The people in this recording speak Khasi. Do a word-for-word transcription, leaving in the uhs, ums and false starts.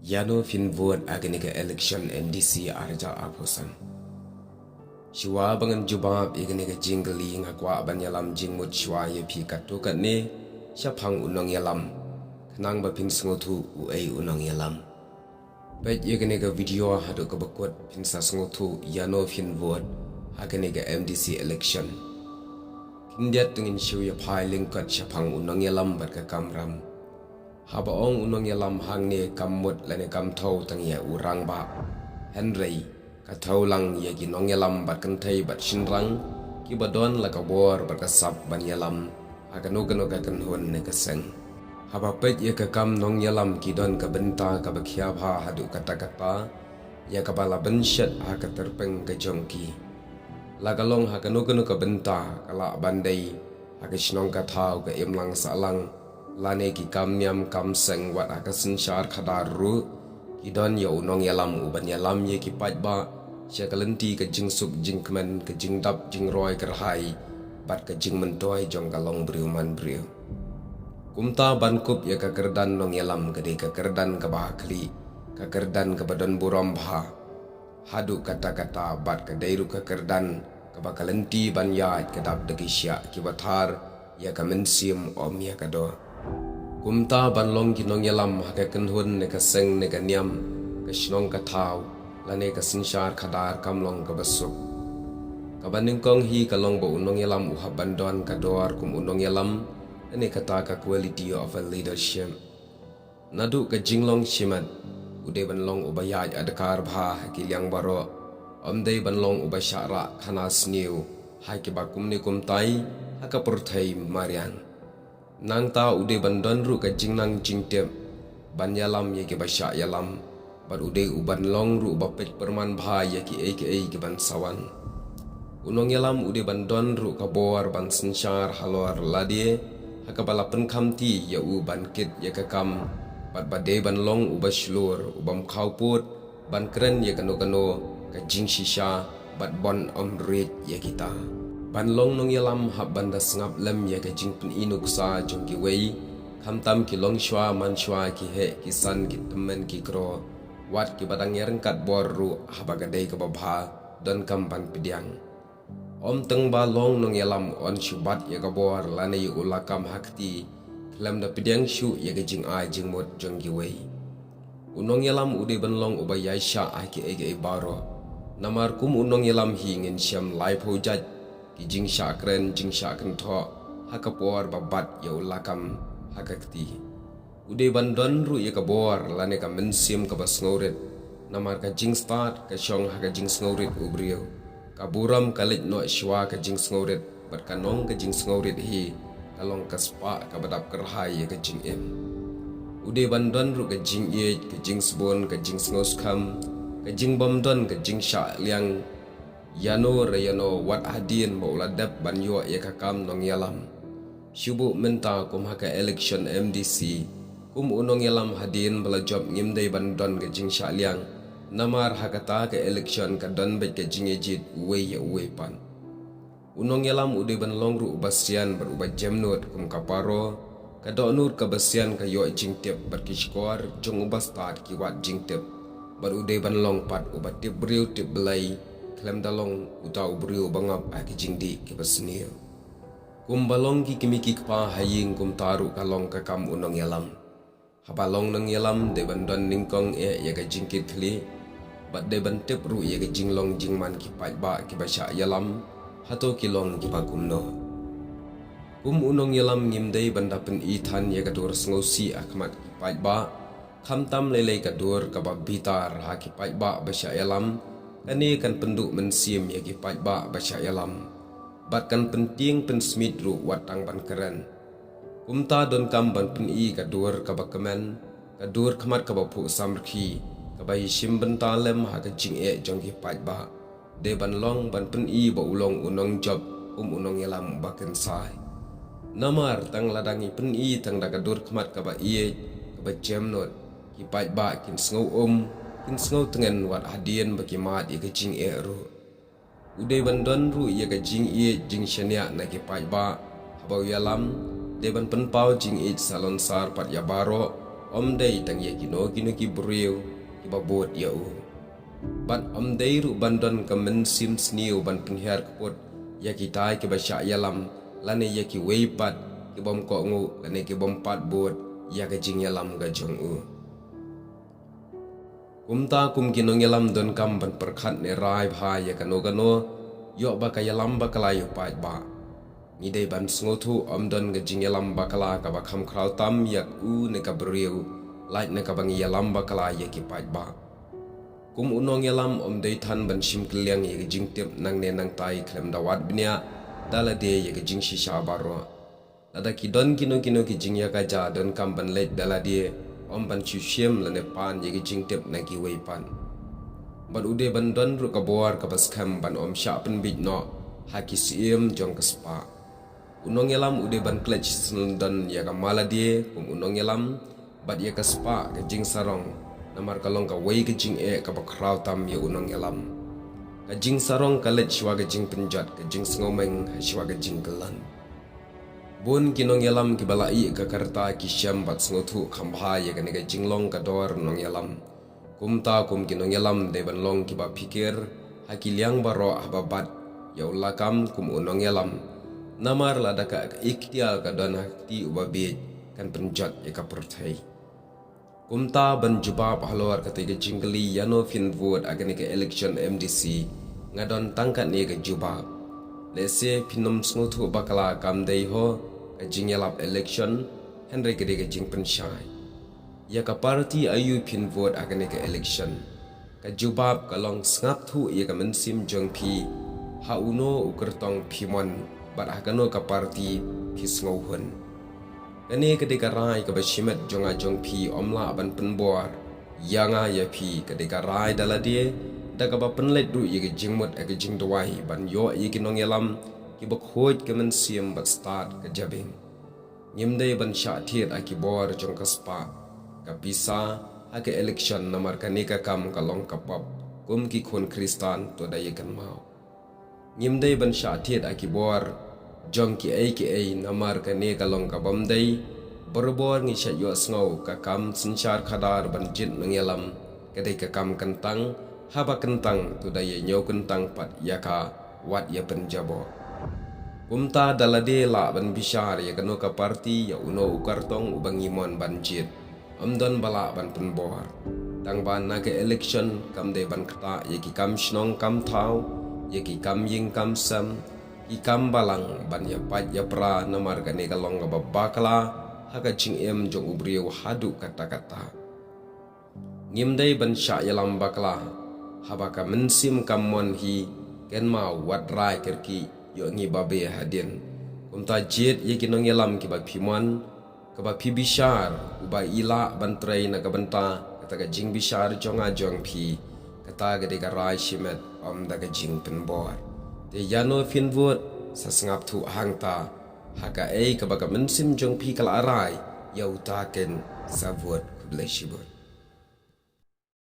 Ïano phin vote ha kane ka election M D C arja aphosan. Shuwa ba ngan jubab ïa kane ka jingkylli nga kwah ban ïalam jingmut shuwa ïa phi katto katne shaphang u nongïalam, khnang ba phin sngewthuh uei u nongïalam. Peit ïa kane ka video haduh kaba kut phin sa sngewthuh ïano phin vote ha kane ka M D C election. Khyndiat te ngin shu ïa phai lyngkot shaphang u nongïalam bad ka kamram. Haba ong u nongïalam hangne kam mut lane kam thew tang ïa u rangbah, hynrei ka thew lang ïa ki nongïalam bad kynthei bad shynrang kiba don la ka bor bad ka sap ban ïalam ha kano kano ka kynhun ne ka seng. Haba peit ïa ka kam nongïalam ki don ka bynta kaba khia bha haduh katta katta ïa kaba la bynshet ha ka tyrpeng ka jong ki. La ka long ha kano kano ka bynta, ka lah ban dei ha ka shnong ka thaw, ka imlang sahlang, lane ki kam niam kam seng, wat ha ka synshar khadar ruh ki don ïa u nongïalam uban ïalam ïa ki paidbah sha ka lynti ka jingsuk jingkmen, ka jingdap jingroi kyrhai bad ka jingmyntoi jong ka longbriew manbriew. Kumta ban kup ïa ka kyrdan nongïalam ka dei ka kyrdan kaba ha khlieh, ka kyrdan kaba don burom bha haduh katta katta bad ka dei ruh ka kyrdan kaba ka lynti ban ïaid ka dap da ki shiah kiba thar ïa ka mynsiem, ym ïa ka doh. Kumta ban long ki nongïalam ha ka kynhun ne ka seng ne ka niam, ka shnong ka thaw, lane ka synshar khadar kam long kaba suk. Kaba nyngkong hi ka long ba u nongïalam u hap ban don ka dor kum u nongïalam lane kata ka quality of a leadership. Naduh ka jinglong shimet, u dei ban long uba ïaid adkar bha ha ki liang baroh, ym dei ban long uba shah rah khana sniew ha kiba kumne kumtai ha ka pyrthei mariang. Nangta u dei ban don ruh ka jingnang jingtip ban ïalam ïa kiba shah ïalam, bad u dei uban long ruh uba peit pyrman bha ïa kiei kiei kiban sa wan. U nongïalam u dei ban don ruh ka bor ban synshar halor lade ha kaba la pynkhamti ïa u ban kit ïa ka kam, bad ba dei ban long uba shlur, ubym khawpud ban kren ïa kano kano ka jingshisha bad ban ym riej ïa kita. Ban long nongïalam hap ban da sngap lem ïa ka jingpyni nuksa jong kiwei, khamtam ki longshuwa manshwa, ki heh ki san, ki tymmen ki kro, wat kiba dang ïaryngkat bor ruh haba ka dei kaba bha donkam ban pdiang. Ym tang ba long nongïalam yn shu bat ïa ka bor lane ïa u lakam ha kti khlem da pdiang shuh ïa ka jingai jingmut jong kiwei. U nongïalam u dei ban long uba ïaishah ha kiei kiei baroh. Namar kum u nongïalam hi ngin shem laiphew jait ki jingshah kren jingshah kynthoh ha ka por ba bat ïa u lakam ha ka kti. U dei ban don ruh ïa ka bor lane ka mynsiem kaba sngewrit. Namar ka jingstad ka shong ha ka jingsngewrit u briew. Ka burom ka leit noh shuwa ka jingsngewrit, bad ka nong ka jingsngewrit hi ka long ka spah kaba dap kyrhai ïa ka jingim. U dei ban don ruh ka jingïeit, ka jingsbun, ka jingsngewskhem, ka jingbymdon, ka jingshah liang ïano re ïano wat hadien ba u la dep ban ïoh ïa ka kam nongïalam. Shu buh mynta kum ha ka election M D C, kum u nongïalam hadien ba la jop ngim dei ban don ka jingshah liang. Namar ha kata ka election ka don beit ka jingïajied uwei ïa uwei pat. U nongïalam u dei ban long ruh uba sian bad uba jemnud kum ka paro, ka dohnud kaba sian ka ïoh jingtip bad ki shkor jong uba stad ki wad jingtip. Bad u dei ban long pat uba tip briew tip Blei, khlem da long uta u briew uba ngop ha ki jingdih kiba sniew. Kumba long ki kmie ki kpa ha ïing kumta ruh ka long ka kam u nongïalam. Haba long nongïalam dei ban don nyngkong eh ïa ka jingkitkhlieh, bad dei ban tip ruh ïa ka jinglong jingman ki paidbah kiba shah ïalam, hato ki long kiba kumno. Kum u nongïalam ngim dei ban da pyni than ïa ka dur sngewsih ha khmat ki paidbah, khamtam lei lei ka dur kaba bitar ha ki paidbah ba shah ïalam, kane kan pynduh mynsiem ïa ki paidbah ba shah ïalam. Bad kan pyntieng pynsmiej ruh wat tang ban kren. Kumta donkam ban pyni ka dur kaba kmen, ka dur khmat kaba phuh samrkhie, kaba ïashim bynta lem ha ka jingeh jong ki paidbah. Dei ban long ban pyni ba u long u nongjop kum u nongïalam uba kynsai. Namar tang lada ngi pyni tang da ka dur khmat kaba ïeit, kaba jemnud, ki paidbah kin sngew um, kin sngew tngen wat hadien ba ki mad ïa ka jingeh ruh. U dei ban don ruh ïa ka jingïeit jingshaniah na ki paidbah, haba u ïalam, dei ban pynpaw jingïeit salonsar pat ïa baroh, Ym dei tang ïa kino kino ki briew kiba bud ïa u. Bad ym dei ruh ban don ka mynsiem sniew ban pynhiar kput ïa kitai kiba shah ïalam, lane ïa kiwei pat kibym kohnguh lane kibym pat bud ïa ka jingïalam ka jong u. Kumta kum ki nongïalam donkam ban pyrkhat ne rai bha ïa kano kano, ïoh ba ka ïalam bakla ïa u paidbah. Ngi dei ban sngewthuh ym don ka jingïalam bakla kaba kham khraw tam ïa u ne ka briew, lait na kaba ngi ïalam bakla ïa ki paidbah. Kum u nongïalam ym dei than ban shim kylliang ïa ka jingtip nangne nangtai khlem da wad bniah da lade ïa ka jingshisha baroh. Lada ki don kino kino ki jingïakajia donkam ban leit da lade, ym ban shu shim lane pan ïa ki jingtip na kiwei pat. Bad u dei ban don ruh ka bor kaba skhem ban ym shah pynbit noh ha ki syiem jong ka spah. U nongïalam u dei ban klet shisien don ïa ka ma lade kum u nongïalam, bad ïa ka spah ka jingsarong, namar ka long kawei ka jingeh kaba khraw tam ïa u nongïalam. Ka jingsarong ka leit shuwa ka jingpynjot, ka jingsngewmeng ha shuwa ka jingkyllan. Bun ki nongïalam kiba la ïeh ka rta ki shem bad sngewthuh kham bha ïa kane ka jinglong ka dor nongïalam. Kumta kum ki nongïalam dei ban long kiba phikir ha ki liang baroh haba bat ïa u lakam kum u nongïalam. Namar lada ka iktiar ka don ha kti uba bieit, kan pynjot ïa ka pyrthei. Kumta ban jubab halor katei ka jingkylli ïano phin vote ha kane ka election M D C, nga don tang katne ka jubab. Lehse phin ym sngewthuh bakla kam dei ho ka jingïalap election, hynrei ka dei ka jingpynshai. Ïa ka party aïu phin vote ha kane ka election? Ka jubab ka long sngap thuh ïa ka mynsiem jong phi, ha uno u kyrtong phi mon, bad ha kano ka party phi sngewhun. Kane ka dei ka rai kaba shimet jong nga jong phi, ym lah ban pynbor ïa nga ïa phi, ka dei ka rai da lade, da kaba pynleit ruh ïa ka jingmut ha ka jingduwai ban ïoh ïa ki nongïalam kiba khuid ka mynsiem bad stad ka jabieng. Ngim dei ban shah thied ha ki bor jong ka spah, ka pisa, ha ka election, namar kane ka kam ka long ka pop kum ki khun Khristan, to da ïa kynmaw. Ngim dei ban shah thied ha ki bor jong kiei kiei, namar kane ka long kabym dei. Barabor ngi shait ïohsngew ka kam synshar khadar ban jied nongïalam ka dei ka kam kyntang, haba kyntang to da ïa ñiew kyntang pat ïa ka, wat ïa pynjaboh. Kumta da lade lah ban bishar ïa kano ka party, ïa uno u kyrtong uba ngi mon ban jied. Ym don ba lah ban pynbor. Tang ba na ka election kam dei ban ktah ïa ki kam shnong kam thaw, ïa ki kam ïing kam sem, ki kam balang ban ïa pait ïa pra, namar kane ka long kaba bakla ha ka jingim jong u briew haduh katta katta. Ngim dei ban shah ïalam bakla, haba ka mynsiem kam mon hi, kynmaw wat rai kyrkieh, ïoh ngi babe hadien. Kumta jied ïa ki nongïalam kiba phi mon, kaba phi bishar, uba i lah ban trei na ka bynta kata ka jingbishar jong nga jong phi, kata ka dei ka rai shimet, ym da ka jingpynbor. Te ïano phin vote, sa sngap thuh hangta, ha kaei kaba ka mynsiem jong phi ka la rai, ïa uta keiñ sa vote. Khublei shibun.